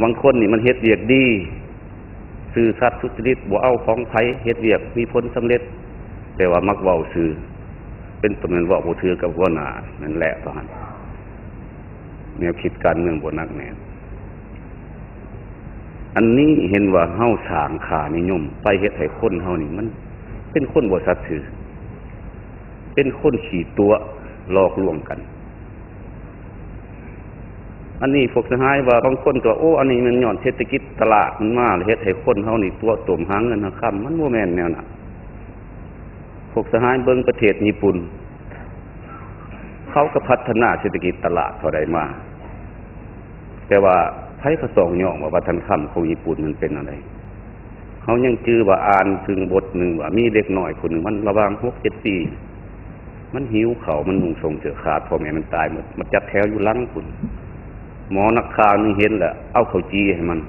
ບາງຄົນນີ້ມັນເຮັດວຽກດີ ຊື່ສັດສຸຈະລິດ ບໍ່ເອົາຂອງໃຜ ເຮັດວຽກມີຜົນສຳເລັດ ແຕ່ວ່າມັກເວົ້າຊື່ ເປັນຕົ້ນແມ່ນເວົ້າບໍ່ຖືກກັບຫົວໜ້າ ນັ້ນແຫຼະເທົ່ານັ້ນ ແນວຄິດການເມືອງບໍ່ໜັກແໜ້ນ. ອັນນີ້ເຫັນວ່າເຮົາສ້າງຄ່ານິຍົມໄປເຮັດໃຫ້ຄົນເຮົານີ້ມັນເປັນຄົນບໍ່ສັດຊື່ ເປັນຄົນຂີ້ຕົວະຫຼອກລວງກັນ. ອັນນີ້ພວກສະຫາຍວ່າ ບາງຄົນກໍວ່າ ໂອ້ ອັນນີ້ແມ່ນຍ້ອນເສດຖະກິດຕະຫຼາດມັນມາ ແລ້ວເຮັດໃຫ້ຄົນເຮົານີ້ຕົວະຕົມຫາເງິນຫາຄຳ. ມັນບໍ່ແມ່ນແນວນັ້ນ. ພວກສະຫາຍເບິ່ງປະເທດຍີ່ປຸ່ນ ເຂົາກໍພັດທະນາເສດຖະກິດຕະຫຼາດເຂົາໄດ້ມາ ແຕ່ວ່າໃຜກໍຕ້ອງຍອມວ່າວັດທະນະທຳຂອງຍີ່ປຸ່ນມັນເປັນແນວໃດ. ເຮົາຍັງຈື່ວ່າອ່ານເຖິງບົດໜຶ່ງວ່າ ມີເດັກນ້ອຍຜູ້ໜຶ່ງ ມັນລະຫວ່າງຫົກເຈັດປີ ມັນຫິວເຂົ້າ ມັນນຸ່ງສົ້ງເສື້ອຂາດ ພໍ່ແມ່ມັນຕາຍໝົດ ມາຈັດແຖວຢູ່ຫຼັງພຸ້ນ. ໝໍນັກຂ່າວໜຶ່ງເຫັນແລ້ວ ເອົາເຂົ້າຈີ່ໃຫ້ມັນ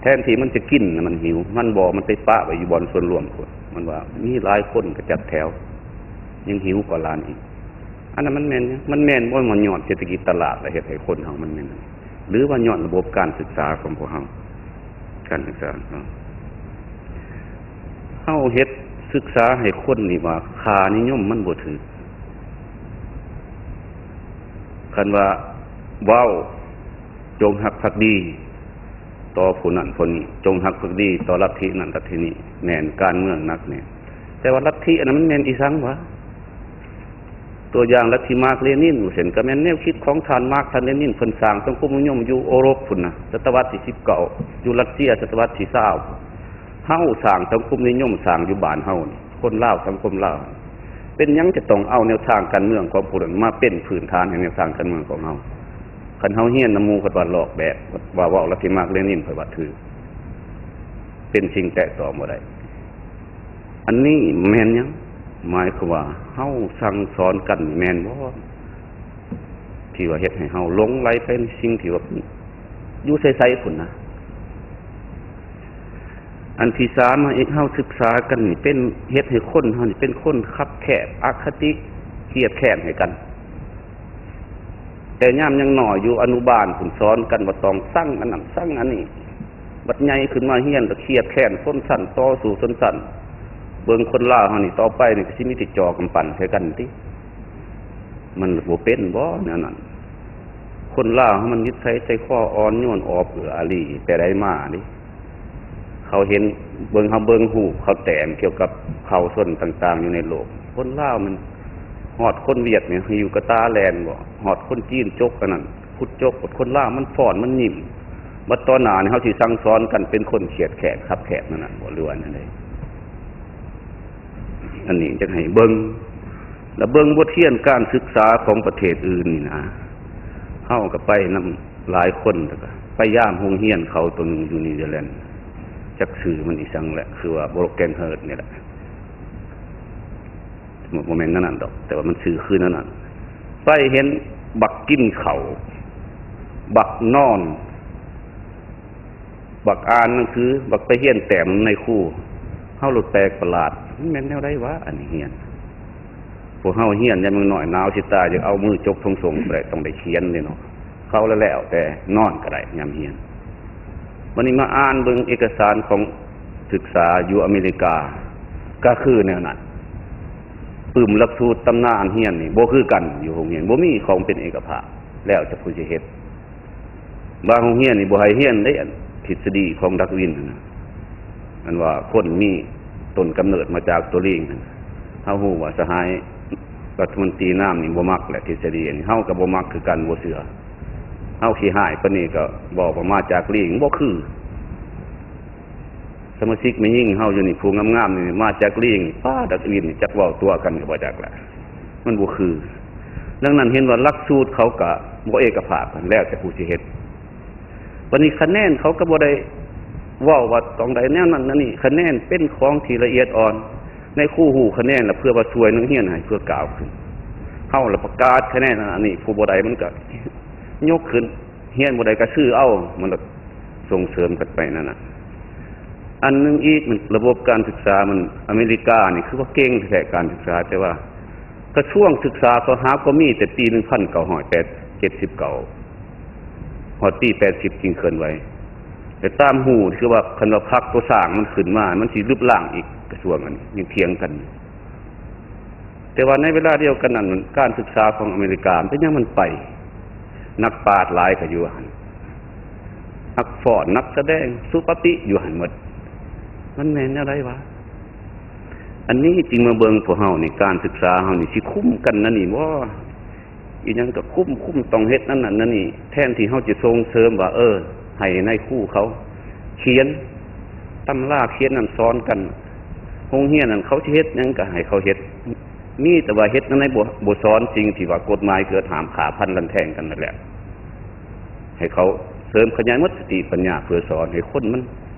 ແທນທີ່ມັນຈະກິນນະ ມັນຫິວ ມັນບໍ່ ມັນໄປປະໄວ້ຢູ່ບ່ອນສ່ວນລວມພຸ້ນ. ມັນວ່າມີຫຼາຍຄົນກໍຈັດແຖວ ຍັງຫິວກວ່າຫຼານອີກ. ອັນນັ້ນມັນແມ່ນຫຍັງ? ມັນແມ່ນບໍ່ວ່າຍ້ອນເສດຖະກິດຕະຫຼາດ ແລະ ເຮັດໃຫ້ຄົນເຮົາມັນແມ່ນ ຫຼືວ່າຍ້ອນລະບົບການສຶກສາຂອງພວກເຮົາ? ການສຶກສາເນາະ ເຮົາເຮັດສຶກສາໃຫ້ຄົນນີ້ວ່າຄ່ານິຍົມມັນບໍ່ຖືກ. ຄັນວ່າເວົ້າ ຈົ່ງຮັກພັກດີຕໍ່ຜູ້ນັ້ນຜູ້ນີ້ ຈົ່ງຮັກພັກດີຕໍ່ລັດທິນັ້ນລັດທິນີ້ ແມ່ນການເມືອງໜັກແໜ້ນ. ແຕ່ວ່າລັດທິອັນນັ້ນມັນແມ່ນອີ່ສັງຫວາ? ຕົວຢ່າງລັດທິມາກເລນິນ ເຊັ່ນ ກໍແມ່ນແນວຄິດຂອງທ່ານມາກ ທ່ານເລນິນ ເພິ່ນສ້າງສັງຄົມນິຍົມຢູ່ໂອຣົບພຸ້ນນະ ສະຕະວັດທີສິບເກົ້າ ຢູ່ຣັດເຊຍສະຕະວັດທີຊາວ. ເຮົາສ້າງສັງຄົມນິຍົມ ສ້າງຢູ່ບ້ານເຮົານີ້ ຄົນລາວ ສັງຄົມລາວ ເປັນຫຍັງຈະຕ້ອງເອົາແນວທາງການເມືອງຂອງພວກນັ້ນມາເປັນພື້ນຖານໃຫ້ແນວທາງການເມືອງຂອງເຮົາ? ຄັນເຮົາຮຽນນຳໝູ່ ເພິ່ນວ່າລອກແບບ ວ່າເວົ້າລັດທິມາກເລນິນ ຂ້ອຍວ່າຖືກ ເປັນສິ່ງແຕະຕ້ອງບໍ່ໄດ້. ອັນນີ້ແມ່ນຫຍັງ? ໝາຍຄວາມວ່າເຮົາສັ່ງສອນກັນນີ້ແມ່ນບໍ່? ທີ່ວ່າເຮັດໃຫ້ເຮົາຫຼົງໄຫຼໄປໃນສິ່ງທີ່ວ່າຢູ່ໃສໆພຸ້ນນະ. ອັນທີສາມ ເຮົາສຶກສາກັນນີ້ເປັນ ເຮັດໃຫ້ຄົນເຮົານີ້ເປັນຄົນຄັບແຄບ ອະຄະຕິ ຄຽດແຄ້ນໃຫ້ກັນ. ແຕ່ຍາມຍັງນ້ອຍຢູ່ອະນຸບານພຸ້ນ ສອນກັນວ່າຕ້ອງຊັງອັນນັ້ນຊັງອັນນີ້. ບັດໃຫຍ່ຂຶ້ນມາຮຽນລະຄຽດແຄ້ນຊົນຊັ້ນ ຕໍ່ສູ້ຊົນຊັ້ນ. ເບິ່ງຄົນລາວເຮົານີ້ ຕໍ່ໄປນີ້ກໍຊິມີແຕ່ຈ່ອກຳປັ່ນໃສ່ກັນຕິ. ມັນບໍ່ເປັນບໍ່ແນວນັ້ນ? ຄົນລາວເຮົາມັນນິໄສໃຈຄໍອ່ອນໂຍນ ອອບເອື້ອອາລີແຕ່ໃດມາເດ້. ເຂົາເຫັນ ເບິ່ງ ເຮົາເບິ່ງຮູບເຂົາແຕ້ມກ່ຽວກັບເຜົ່າຊົນຕ່າງໆຢູ່ໃນໂລກ. ຄົນລາວມັນ ຮອດຄົນຫວຽດນີ້ຫິ້ວກະຕ່າແລ່ນບໍ່? ຮອດຄົນຈີນຈົກອັນນັ້ນ ຂຸດຈົກ. ຄົນລາວມັນຟ້ອນ ມັນຍິ້ມ. ບັດຕໍ່ໜ້ານີ້ເຮົາຊິສັ່ງສອນກັນເປັນຄົນຄຽດແຄ້ນ ຄັບແຄບນັ້ນນະບໍ່ ຫຼືວ່າແນວໃດ? ອັນນີ້ຈະໃຫ້ເບິ່ງ ແລະ ເບິ່ງບົດຮຽນການສຶກສາຂອງປະເທດອື່ນນີ້ນະ. ເຮົາກໍໄປນຳຫຼາຍຄົນ ແລ້ວກໍໄປຢາມໂຮງຮຽນເຂົາໂຕໜຶ່ງຢູ່ນີເດີແລນ ຈັກຊື່ມັນອີ່ສັງແຫຼະ ຄືວ່າ Brockenhurst ນີ້ແຫຼະ. ບໍ່ແມ່ນນັ້ນດອກ ແຕ່ວ່າມັນຊື່ຄືນັ້ນ. ໄປເຫັນບັກກິນເຂົ້າ ບັກນອນ ບັກອ່ານໜັງສື ບັກໄປຮຽນແຕ້ມນາຍຄູ. ເຮົາໂລດແປກປະຫຼາດ ມັນແມ່ນແນວໃດວະ ອັນນີ້ຮຽນ? ພວກເຮົາຮຽນຍາມຍັງນ້ອຍ ໜາວຊິຕາຍ ຢາກເອົາມືຈົກຖົງໂສງໄປ ຕ້ອງໄດ້ຂຽນເດ້ເນາະ. ເຂົາລະແລ້ວແຕ່ ນອນກໍໄດ້ຍາມຮຽນ. ບັດນີ້ມາອ່ານເບິ່ງເອກະສານຂອງສຶກສາຢູ່ອາເມລິກາ ກໍຄືແນວນັ້ນ. ປຶ້ມຫຼັກສູດຕຳນານຮຽນນີ້ບໍ່ຄືກັນ ຢູ່ໂຮງຮຽນ ບໍ່ມີຂອງເປັນເອກະພາບ ແລ້ວແຕ່ຜູ້ຊິເຮັດ. ບາງໂຮງຮຽນນີ້ບໍ່ໃຫ້ຮຽນເດ້ ອັນທິດສະດີຂອງດາກວິນຫັ້ນນະ ອັນວ່າຄົນມີຕົ້ນກຳເນີດມາຈາກຕົວລີງຫັ້ນ. ເຮົາຮູ້ວ່າສະຫາຍລັດຖະມົນຕີນາມນີ້ບໍ່ມັກແຫຼະທິດສະດີນີ້ ເຮົາກໍບໍ່ມັກຄືກັນ ບໍ່ເຊື່ອ. ເຮົາຂີ້ຮ້າຍປານນີ້ກໍບອກວ່າມາຈາກລີງ ບໍ່ຄື. ສະມາຊິກແມ່ຍິງເຮົາຢູ່ນີ້ ຜູ້ງາມໆນີ້ມາຈາກລີງ ປ້າ ດາກວິນນີ້ ຈັກເວົ້າຕົວະກັນກໍບໍ່ຈັກລະ ມັນບໍ່ຄື. ດັ່ງນັ້ນເຫັນວ່າຫຼັກສູດເຂົາກະບໍ່ເອກະພາບກັນ ແລ້ວແຕ່ຜູ້ຊິເຮັດ. ບັດນີ້ຄະແນນເຂົາກໍບໍ່ໄດ້ເວົ້າວ່າຕ້ອງໄດ້ແນວນັ້ນແນວນີ້ ຄະແນນເປັນຂອງທີ່ລະອຽດອ່ອນ. ນາຍຄູຮູ້ຄະແນນລະເພື່ອວ່າຊ່ວຍນັກຮຽນໃຫ້ເພື່ອກ້າວຂຶ້ນ. ເຮົາລະປະກາດຄະແນນອັນນັ້ນອັນນີ້ ຜູ້ບໍ່ໄດ້ມັນກໍຍົກຂຶ້ນ ຮຽນບໍ່ໄດ້ກໍຊື້ເອົາ ມັນລະສົ່ງເສີມກັນໄປນັ້ນນະ. ອັນໜຶ່ງອີກ ມັນລະບົບການສຶກສາມັນ ອາເມລິການີ້ຄືວ່າເກັ່ງແທ້ການສຶກສາ ແຕ່ວ່າກະຊວງສຶກສາເຂົາຫາກໍມີແຕ່ປີໜຶ່ງພັນເກົ້າຮ້ອຍເຈັດສິບເກົ້າ ຮອດປີແປດສິບຈຶ່ງເຄື່ອນໄຫວ. ແຕ່ຕາມຮູ້ຄືວ່າ ຄັນວ່າພັກຕົວສ້າງມັນຂຶ້ນມາ ມັນຊິລຶບລ້າງອີກ ກະຊວງອັນນີ້ຍັງຖຽງກັນ. ແຕ່ວ່າໃນເວລາດຽວກັນນັ້ນ ການສຶກສາຂອງອາເມລິກາເປັນຫຍັງມັນໄປ? ນັກປາດຫຼາຍກະຢູ່ຫັ້ນ, ນັກຟ້ອນ ນັກສະແດງ ສຸປະຕິຢູ່ຫັ້ນໝົດ. ມັນແມ່ນແນວໃດວະ? ອັນນີ້ຈຶ່ງມາເບິ່ງພວກເຮົານີ້ ການສຶກສາເຮົານີ້ຊິຄຸ້ມກັນແນວນີ້ບໍ່? ອີຫຍັງກະຄຸ້ມ, ຄຸ້ມຕ້ອງເຮັດນັ້ນນັ້ນນັ້ນນີ້ ແທນທີ່ເຮົາຈະສົ່ງເສີມວ່າ ເອີ ໃຫ້ນາຍຄູເຂົາຂຽນຕຳລາຂຽນນັ້ນສອນກັນ, ໂຮງຮຽນນັ້ນເຂົາຊິເຮັດຫຍັງກະໃຫ້ເຂົາເຮັດ, ມີແຕ່ວ່າເຮັດແນວໃດບໍ່ ບໍ່ສອນສິ່ງທີ່ວ່າກົດໝາຍເກີດຫ້າມຂ້າຟັນລັນແທງກັນນັ້ນແຫຼະ. ໃຫ້ເຂົາເສີມຂະຫຍາຍໝົດສະຕິປັນຍາ ເພື່ອສອນໃຫ້ຄົນມັນ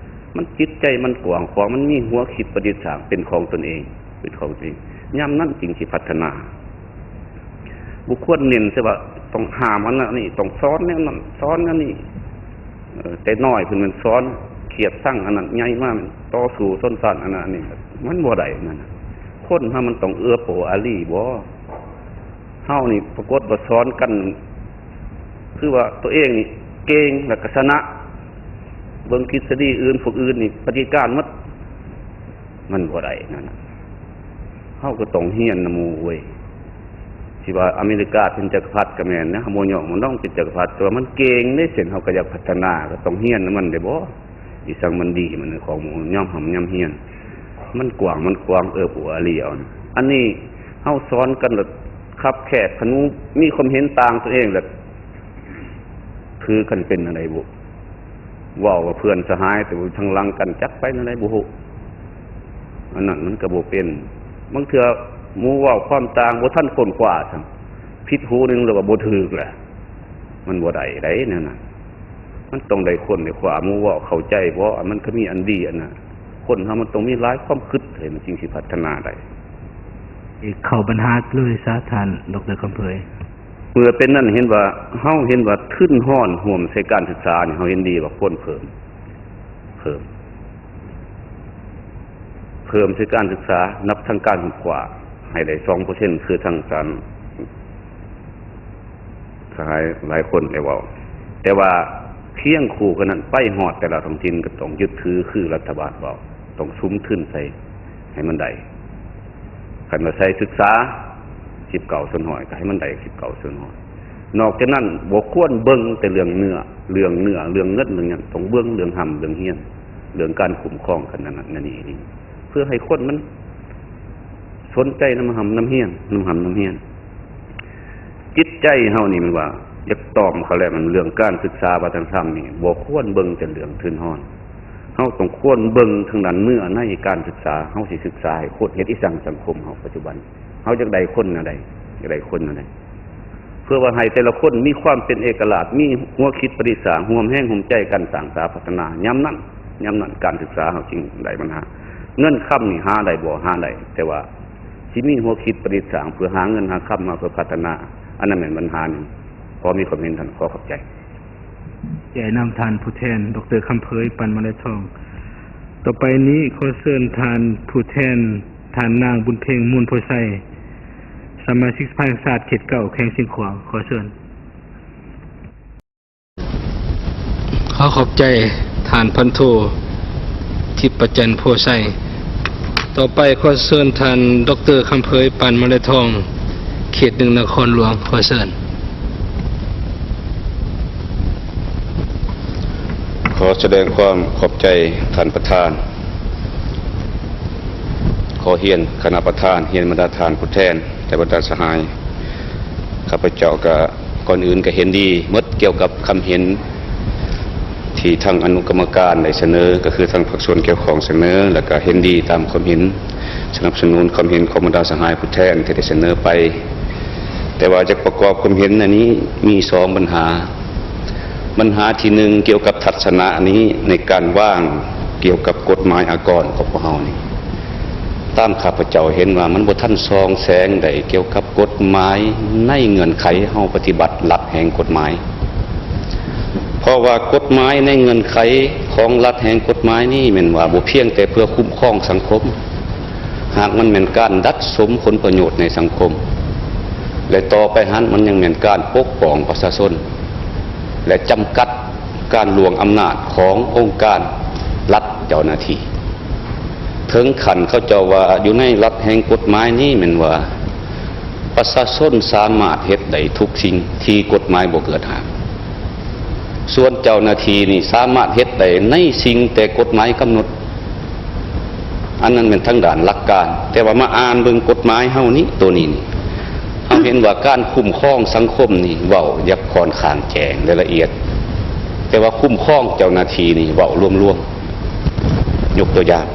ມັນຈິດໃຈມັນກວ້າງຂວາງ, ມັນມີຫົວຄິດປະດິດສ້າງເປັນຂອງຕົນເອງ, ເປັນຂອງຕົນເອງ, ຍາມນັ້ນຈຶ່ງຊິພັດທະນາ. ບໍ່ຄວນເນັ້ນແຕ່ວ່າຕ້ອງຫ້າມອັນນັ້ນອັນນີ້, ຕ້ອງສອນແນວນັ້ນ ສອນແນວນີ້. ເອີ ແຕ່ນ້ອຍເພິ່ນແມ່ນສອນຂຽບຊັງອັນນັ້ນ, ໃຫຍ່ມາແມ່ນຕໍ່ສູ້ຊົນຊັ້ນອັນນັ້ນອັນນີ້, ມັນບໍ່ໄດ້ນັ້ນ. ຄົນເຮົາມັນຕ້ອງເອື້ອເຟື້ອອາລີບໍ? ເຮົານີ້ປາກົດວ່າສອນກັນ ຄືວ່າຕົວເອງນີ້ເກັ່ງ ແລ້ວກະຊະນະ, ເບິ່ງທິດສະດີອື່ນ ພວກອື່ນນີ້ປະຕິການໝົດ. ມັນບໍ່ໄດ້ນັ້ນນະ, ເຮົາກໍຕ້ອງຮຽນນຳໝູ່ເວີຍ. ຊິວ່າອາເມລິກາເປັນຈັກກະພັດກໍແມ່ນນະ, ເຮົາບໍ່ຍ້ອງບໍ່ນ້ອງເປັນຈັກກະພັດ, ແຕ່ວ່າມັນເກັ່ງເດ້, ເຊັ່ນເຮົາກໍຢາກພັດທະນາ ກໍຕ້ອງຮຽນນຳມັນໄດ້ບໍ່? ອີສັງມັນດີ ມັນຂອງໝູ່ຍອມຮ່ຳຍອມຮຽນ, ມັນກວ້າງມັນຂວາງ ເອື້ອເຟື້ອອາລີເອົາ. ອັນນີ້ເຮົາສອນກັນແລ້ວຄັບແຄບ, ຄັນໝູ່ມີຄວາມເຫັນຕ່າງຕົວເອງແລ້ວ ຄືກັນເປັນແນວໃດບຸ? ເວົ້າກັບເພື່ອນສະຫາຍ ແຕ່ວ່າທາງຫຼັງກັນຈັກໄປແນວໃດບໍ່ຮູ້, ອັນນັ້ນມັນກໍບໍ່ເປັນ. ບາງເທື່ອໝູ່ເວົ້າຄວາມຕ່າງ ບໍ່ທັນຄົ້ນຄວ້າຊ້ຳ, ຜິດຫູໜຶ່ງແລ້ວວ່າບໍ່ຖືກແຫຼະ. ມັນບໍ່ໄດ້ໃດແນວນັ້ນ, ມັນຕ້ອງໄດ້ຄົ້ນໄດ້ຄວ້າ ໝູ່ເວົ້າເຂົ້າໃຈບໍ່, ມັນກໍມີອັນດີອັນນັ້ນ. ຄົນເຮົາມັນຕ້ອງມີຫຼາຍຄວາມຄິດ ໃຫ້ມັນຈຶ່ງຊິພັດທະນາໄດ້. ເອີ ເຂົ້າບັນຫາເລີຍຊະ ທ່ານ ດຣ ຄຳເຜີຍ. ເມື່ອເປັນນັ້ນ ເຫັນວ່າ ເຮົາເຫັນວ່າທຶນຮອນຮ່ວມໃສ່ການສຶກສານີ້ ເຮົາເຫັນດີວ່າຄວນເພີ່ມ, ເພີ່ມ, ເພີ່ມໃສ່ການສຶກສາ ນັບທັງການຄົ້ນຄວ້າໃຫ້ໄດ້ສອງເປີເຊັນ ຄືທາງທ່ານສະຫາຍຫຼາຍຄົນໄດ້ເວົ້າ. ແຕ່ວ່າຄຽງຄູ່ກັນນັ້ນ ໄປຮອດແຕ່ລະທ້ອງຖິ່ນກໍຕ້ອງຍຶດຖືຄືລັດຖະບານເວົ້າ, ຕ້ອງສຸມທຶນໃສ່ໃຫ້ມັນໄດ້. ຄັນວ່າໃສ່ສຶກສາສິບເກົ້າສ່ວນຮ້ອຍ ກໍໃຫ້ມັນໄດ້ສິບເກົ້າສ່ວນຮ້ອຍ. ນອກຈາກນັ້ນບໍ່ຄວນເບິ່ງແຕ່ເລື່ອງເນື້ອ, ເລື່ອງເນື້ອ, ເລື່ອງເງິນ, ເລື່ອງຫຍັງ, ຕ້ອງເບິ່ງເລື່ອງຮ່ຳເລື່ອງຮຽນ, ເລື່ອງການຄຸ້ມຄອງກັນນັ້ນໆນີ້ ເພື່ອໃຫ້ຄົນມັນສົນໃຈນຳຮ່ຳນຳຮຽນ, ນຳຮ່ຳນຳຮຽນ. ຈິດໃຈເຮົານີ້ແມ່ນວ່າຢາກຕອບເຂົາແຫຼະ, ມັນເລື່ອງການສຶກສາວັດທະນະທຳນີ້ ບໍ່ຄວນເບິ່ງແຕ່ເລື່ອງທຶນຮອນ. ເຮົາຕ້ອງຄວນເບິ່ງທາງດ້ານເນື້ອໃນການສຶກສາ, ເຮົາຊິສຶກສາໃຫ້ຄົນເຮັດອີ່ສັງສັງຄົມເຮົາປັດຈຸບັນ, ເຮົາຢາກໄດ້ຄົນແນວໃດ, ຢາກໄດ້ຄົນແນວໃດ, ເພື່ອວ່າໃຫ້ແຕ່ລະຄົນມີຄວາມເປັນເອກະລາດ, ມີຫົວຄິດປະດິດສ້າງ, ຮ່ວມແຮງຮ່ວມໃຈກັນສ້າງສາພັດທະນາ. ຍາມນັ້ນ, ຍາມນັ້ນການສຶກສາເຮົາຈຶ່ງໄດ້ບັນຫາ. ເງິນຄຳນີ້ຫາໄດ້ບໍ່? ຫາໄດ້, ແຕ່ວ່າ ຊິມີຫົວຄິດປະດິດສ້າງເພື່ອຫາເງິນຫາຄຳມາເພື່ອພັດທະນາ, ອັນນັ້ນແມ່ນບັນຫາໜຶ່ງ. ຂໍມີຄວາມເຫັນເທົ່ານັ້ນ, ຂໍຂອບໃຈ. ໃຈນຳທ່ານຜູ້ແທນ ດຣ ຄຳເຜີຍ ປັນມະລາຍທອງ. ຕໍ່ໄປນີ້ຂໍເຊີນທ່ານຜູ້ແທນ ທ່ານນາງ ບຸນເພັງ ມູນໂພໄຊ, ສະມາຊິກສະພາແຫ່ງຊາດເຂດເກົ້າ ແຂວງຊຽງຂວາງ, ຂໍເຊີນ. ຂໍຂອບໃຈທ່ານພັນໂທ ທິບປະຈັນ ໂພໄຊ. ຕໍ່ໄປຂໍເຊີນທ່ານ ດຣ ຄຳເຜີຍ ປານມະລາຍທອງ, ເຂດໜຶ່ງ ນະຄອນຫຼວງ, ຂໍເຊີນ. ຂໍສະແດງຄວາມຂອບໃຈທ່ານປະທານ, ຂໍຮຽນຄະນະປະທານ, ຮຽນບັນດາທ່ານຜູ້ແທນ ແລະ ບັນດາສະຫາຍ, ຂ້າພະເຈົ້າກະ ກ່ອນອື່ນກໍເຫັນດີໝົດກ່ຽວກັບຄຳເຫັນທີ່ທາງອະນຸກຳມະການໄດ້ສະເໜີ, ກໍຄືທາງພາກສ່ວນກ່ຽວຂ້ອງສະເໜີ, ແລ້ວກໍເຫັນດີຕາມຄວາມເຫັນ, ສະໜັບສະໜູນຄວາມເຫັນຂອງບັນດາສະຫາຍຜູ້ແທນທີ່ໄດ້ສະເໜີໄປ. ແຕ່ວ່າຈະປະກອບຄວາມເຫັນອັນນີ້ມີສອງບັນຫາ. ບັນຫາທີໜຶ່ງ ກ່ຽວກັບທັດສະນະນີ້ໃນການວາງ ກ່ຽວກັບກົດໝາຍອາກອນຂອງພວກເຮົານີ້, ຕາມຂ້າພະເຈົ້າເຫັນວ່າມັນບໍ່ທັນສ່ອງແສງໄດ້ກ່ຽວກັບກົດໝາຍໃນເງື່ອນໄຂເຮົາປະຕິບັດລັດແຫ່ງກົດໝາຍ. ເພາະວ່າກົດໝາຍໃນເງື່ອນໄຂຂອງລັດແຫ່ງກົດໝາຍນີ້ ແມ່ນວ່າບໍ່ພຽງແຕ່ເພື່ອຄຸ້ມຄອງສັງຄົມ, ຫາກມັນແມ່ນການດັດສົມຜົນປະໂຫຍດໃນສັງຄົມ, ແລະ ຕໍ່ໄປຫັ້ນມັນຍັງແມ່ນການປົກປ້ອງປະຊາຊົນ ແລະ ຈຳກັດ ການຫຼວງອຳນາດຂອງອົງການລັດເຈົ້າໜ້າທີ່ ເຖິງຂັ້ນເຂົາເຈົ້າວ່າຢູ່ໃນລັດແຫ່ງກົດໝາຍນີ້ແມ່ນວ່າ ປະຊາຊົນສາມາດເຮັດໄດ້ທຸກສິ່ງທີ່ກົດໝາຍບໍ່ເກີດຫ້າມ, ສ່ວນເຈົ້າໜ້າທີ່ນີ້ສາມາດເຮັດໄດ້ໃນສິ່ງແຕ່ກົດໝາຍກຳນົດ. ອັນນັ້ນແມ່ນທາງດ້ານຫຼັກການ, ແຕ່ວ່າມາອ່ານເບິ່ງກົດໝາຍເຮົານີ້ ໂຕນີ້ນີ້ ເຮົາເຫັນວ່າການຄຸ້ມຄອງສັງຄົມນີ້ເວົ້າຢ່າງຄ່ອນຂ້າງແຈ້ງ ແລະ ລະອຽດ, ແຕ່ວ່າຄຸ້ມຄອງເຈົ້າໜ້າທີ່ນີ້ເວົ້າລວມໆ. ຍົກຕົວຢ່າງ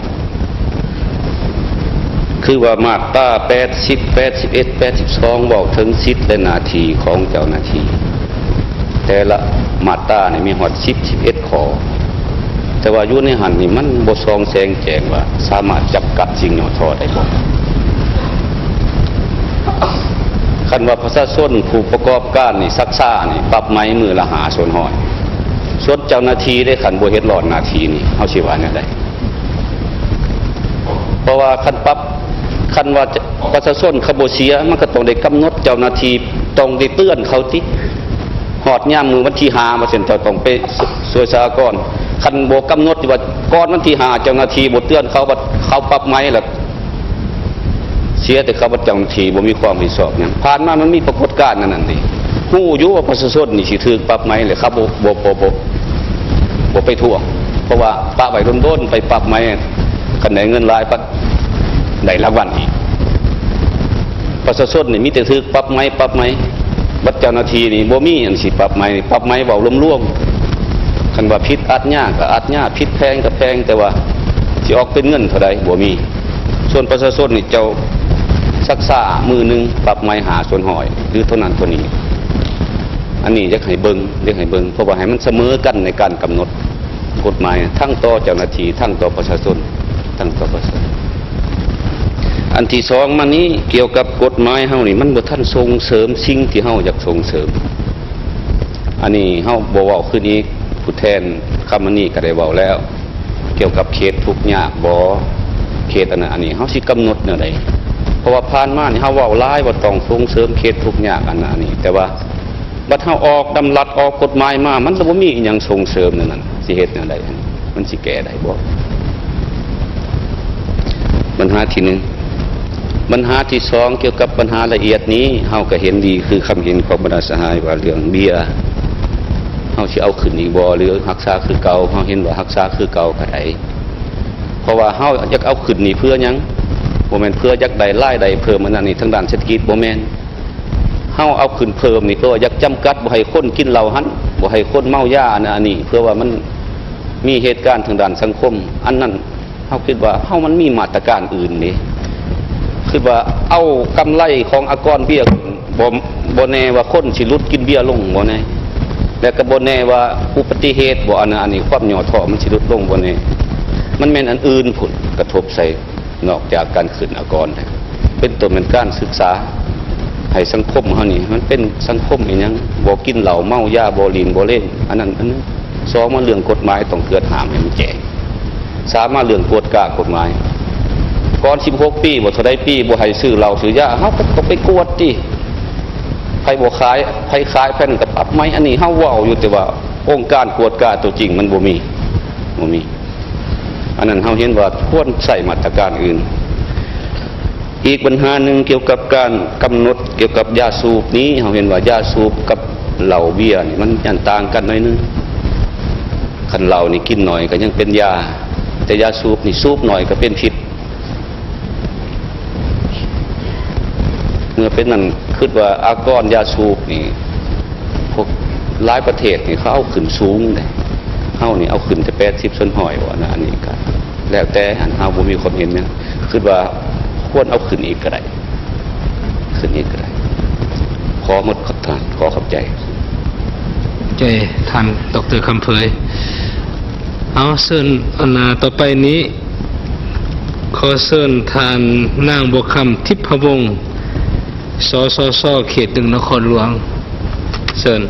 ຄືວ່າມາດຕາແປດສິບ ແປດສິບເອັດ ແປດສິບສອງ ເວົ້າເຖິງສິດ ແລະ ໜ້າທີ່ຂອງເຈົ້າໜ້າທີ່, ແຕ່ລະມາດຕານີ້ມີຮອດສິບ ສິບເອັດຂໍ້, ແຕ່ວ່າຢູ່ໃນຫັ້ນນີ້ມັນບໍ່ສ່ອງແສງແຈ້ງວ່າສາມາດຈຳກັດສິ່ງຫຍໍ້ທໍ້ໄດ້ບໍ່. ຄັນວ່າປະຊາຊົນຜູ້ປະກອບການນີ້ຊັກຊ້ານີ້ ປັບໃໝມື້ລະຫ້າສ່ວນຮ້ອຍ, ສ່ວນເຈົ້າໜ້າທີ່ເດ້ ຄັນບໍ່ເຮັດລອດໜ້າທີ່ນີ້ ເຮົາຊິວ່າແນວໃດ? ເພາະວ່າຄັນປັບ ຄັນວ່າປະຊາຊົນເຂົາບໍ່ເສຍ ມັນກໍຕ້ອງໄດ້ກຳນົດເຈົ້າໜ້າທີ່ ຕ້ອງໄດ້ເຕືອນເຂົາຕິ, ຮອດຍາມມື້ວັນທີຫ້າ ວ່າຊັ້ນ ເຈົ້າຕ້ອງໄປຊ່ວຍສາອາກອນ. ຄັນບໍ່ກຳນົດທີ່ວ່າກ່ອນວັນທີຫ້າ ເຈົ້າໜ້າທີ່ບໍ່ເຕືອນເຂົາ ບັດເຂົາປັບໃໝລະ ເສຍແຕ່ເຂົາ ບັດເຈົ້າໜ້າທີ່ບໍ່ມີຄວາມຮັບຜິດຊອບຫຍັງ. ຜ່ານມາມັນມີປາກົດການອັນນັ້ນເດ້. ຮູ້ຢູ່ວ່າປະຊາຊົນນີ້ຊິຖືກປັບໃໝ ແລະ ເຂົາບໍ່ ບໍ່ ບໍ່ ບໍ່ ບໍ່ໄປທວງ, ເພາະວ່າປະໄວ້ດົນໆ ໄປປັບໃໝ, ຄັນໄດ້ເງິນຫຼາຍ ພັດໄດ້ລາງວັນອີກ. ປະຊາຊົນນີ້ມີແຕ່ຖືກປັບໃໝ ປັບໃໝ, ບັດເຈົ້າໜ້າທີ່ນີ້ບໍ່ມີອັນຊິປັບໃໝ, ປັບໃໝເວົ້າລວມໆ. ຄັນວ່າຜິດອາດຍາກໍອາດຍາ, ຜິດແພງກໍແພງ, ແຕ່ວ່າຊິອອກເປັນເງິນເທົ່າໃດບໍ່ມີ. ສ່ວນປະຊາຊົນນີ້ ເຈົ້າຊັກຊ້າມື້ໜຶ່ງປັບໃໝຫ້າສ່ວນຮ້ອຍ ຫຼື ເທົ່ານັ້ນເທົ່ານີ້. ອັນນີ້ຢາກໃຫ້ເບິ່ງ ຢາກໃຫ້ເບິ່ງ ເພາະວ່າໃຫ້ມັນສະເໝີກັນໃນການກຳນົດກົດໝາຍ ທັງຕໍ່ເຈົ້າໜ້າທີ່ ທັງຕໍ່ປະຊາຊົນ ທັງຕໍ່ປະຊາຊົນ. ອັນທີສອງມານີ້ ກ່ຽວກັບກົດໝາຍເຮົານີ້ ມັນບໍ່ທັນສົ່ງເສີມສິ່ງທີ່ເຮົາຢາກສົ່ງເສີມ. ອັນນີ້ເຮົາບໍ່ເວົ້າຄືນອີກ, ຜູ້ແທນຄຳມະນີກໍໄດ້ເວົ້າແລ້ວ ກ່ຽວກັບເຂດທຸກຍາກບໍ ເຂດອັນນັ້ນອັນນີ້ ເຮົາຊິກຳນົດແນວໃດ? ເພາະວ່າຜ່ານມານີ້ເຮົາເວົ້າຫຼາຍວ່າຕ້ອງສົ່ງເສີມເຂດທຸກຍາກອັນນັ້ນອັນນີ້, ແຕ່ວ່າບັດເຮົາອອກດຳລັດ ອອກກົດໝາຍມາ ມັນລະບໍ່ມີອີ່ຫຍັງສົ່ງເສີມແນວນັ້ນ, ຊິເຮັດແນວໃດ? ມັນຊິແກ້ໄດ້ບໍ່? ບັນຫາທີໜຶ່ງ. ບັນຫາທີສອງ ກ່ຽວກັບບັນຫາລະອຽດນີ້ ເຮົາກໍເຫັນດີຄືຄຳເຫັນຂອງບັນດາສະຫາຍວ່າເລື່ອງເບ້ຍ ເຮົາຊິເອົາຂຶ້ນອີກບໍ່ ຫຼື ຮັກສາຄືເກົ່າ? ເຮົາເຫັນວ່າຮັກສາຄືເກົ່າກໍໄດ້, ເພາະວ່າເຮົາຢາກເອົາຂຶ້ນນີ້ເພື່ອຫຍັງ? ບໍ່ແມ່ນເພື່ອຢາກໄດ້ລາຍໄດ້ເພີ່ມອັນນັ້ນນີ້ທາງດ້ານເສດຖະກິດ, ບໍ່ແມ່ນ. ເຮົາເອົາຂຶ້ນເພີ່ມນີ້ ເພື່ອວ່າຢາກຈຳກັດບໍ່ໃຫ້ຄົນກິນເຫຼົ້າຫັ້ນ, ບໍ່ໃຫ້ຄົນເມົາຢາອັນນັ້ນອັນນີ້, ເພື່ອວ່າມັນມີເຫດການທາງດ້ານສັງຄົມ ອັນນັ້ນ ເຮົາຄິດວ່າເຮົາມັນມີມາດຕະການອື່ນເດ້. ຄິດວ່າເອົາກຳໄລຂອງອາກອນເບ້ຍຂຶ້ນ ບໍ່ ບໍ່ແນ່ວ່າຄົນຊິຫຼຸດກິນເບ້ຍລົງບໍ່ແນ່, ແລະກໍບໍ່ແນ່ວ່າອຸບັດຕິເຫດບໍ່ ອັນນັ້ນອັນນີ້ ຄວາມຫຍໍ້ທໍ້ມັນຊິຫຼຸດລົງບໍ່ແນ່. ມັນແມ່ນອັນອື່ນພຸ້ນກະທົບໃສ່ ນອກຈາກການຂຶ້ນອາກອນແລ້ວ. ເປັນຕົ້ນແມ່ນການສຶກສາໃຫ້ສັງຄົມເຮົານີ້ ມັນເປັນສັງຄົມອີ່ຫຍັງ? ບໍ່ກິນເຫຼົ້າເມົາຢາ ບໍ່ຫຼິ້ນບໍ່ເລນ ອັນນັ້ນອັນໜຶ່ງ. ສອງ ມາເລື່ອງກົດໝາຍ ຕ້ອງເກີດຫ້າມໃຫ້ມັນແຈ້ງ. ສາມ ມາເລື່ອງກວດກາກົດໝາຍ ກ່ອນສິບຫົກປີບໍ່ ເທົ່າໃດປີ ບໍ່ໃຫ້ຊື້ເຫຼົ້າຊື້ຢາ ເຮົາກໍ ກໍໄປກວດຕິ, ໃຜບໍ່ຂາຍ ໃຜຂາຍ ໃຜນັ້ນກໍປັບໃໝ. ອັນນີ້ເຮົາເວົ້າຢູ່ ແຕ່ວ່າອົງການກວດກາຕົວຈິງມັນບໍ່ມີ ບໍ່ມີ. ອັນນັ້ນເຮົາເຫັນວ່າຄວນໃຊ້ມາດຕະການອື່ນ. ອີກບັນຫາໜຶ່ງກ່ຽວກັບການກຳນົດກ່ຽວກັບຢາສູບນີ້ ເຮົາເຫັນວ່າຢາສູບກັບເຫຼົ້າເບຍນີ້ ມັນຍັງຕ່າງກັນໜ້ອຍໜຶ່ງ. ຄັນເຫຼົ້ານີ້ກິນໜ້ອຍກໍຍັງເປັນຢາ, ແຕ່ຢາສູບນີ້ສູບໜ້ອຍກໍເປັນພິດ. ເມື່ອເປັນນັ້ນ ຄິດວ່າອາກອນຢາສູບນີ້ ພວກຫຼາຍປະເທດນີ້ເຂົາເອົາຂຶ້ນສູງເດ້, ເຮົານີ້ເອົາຂຶ້ນແຕ່ແປດສິບສ່ວນຮ້ອຍວ່ານະ. ອັນນີ້ກໍແລ້ວແຕ່ ອັນເຮົາບໍ່ມີຄວາມເຫັນຫຍັງ, ຄິດວ່າຄວນເອົາຂຶ້ນອີກກໍໄດ້ ຂຶ້ນອີກກໍໄດ້. ຂໍໝົດ ທ່ານ ຂໍຂອບໃຈ. ໃຈທ່ານ ດຣ ຄຳເຜີຍ. ເອົາ ເຊີນ ອັນນາ ຕໍ່ໄປນີ້ ຂໍເຊີນທ່ານນາງ ບົວຄຳ ທິບພະວົງ ສສຊ ເຂດໜຶ່ງ ນະຄອນຫຼວງ. ເຊີນ.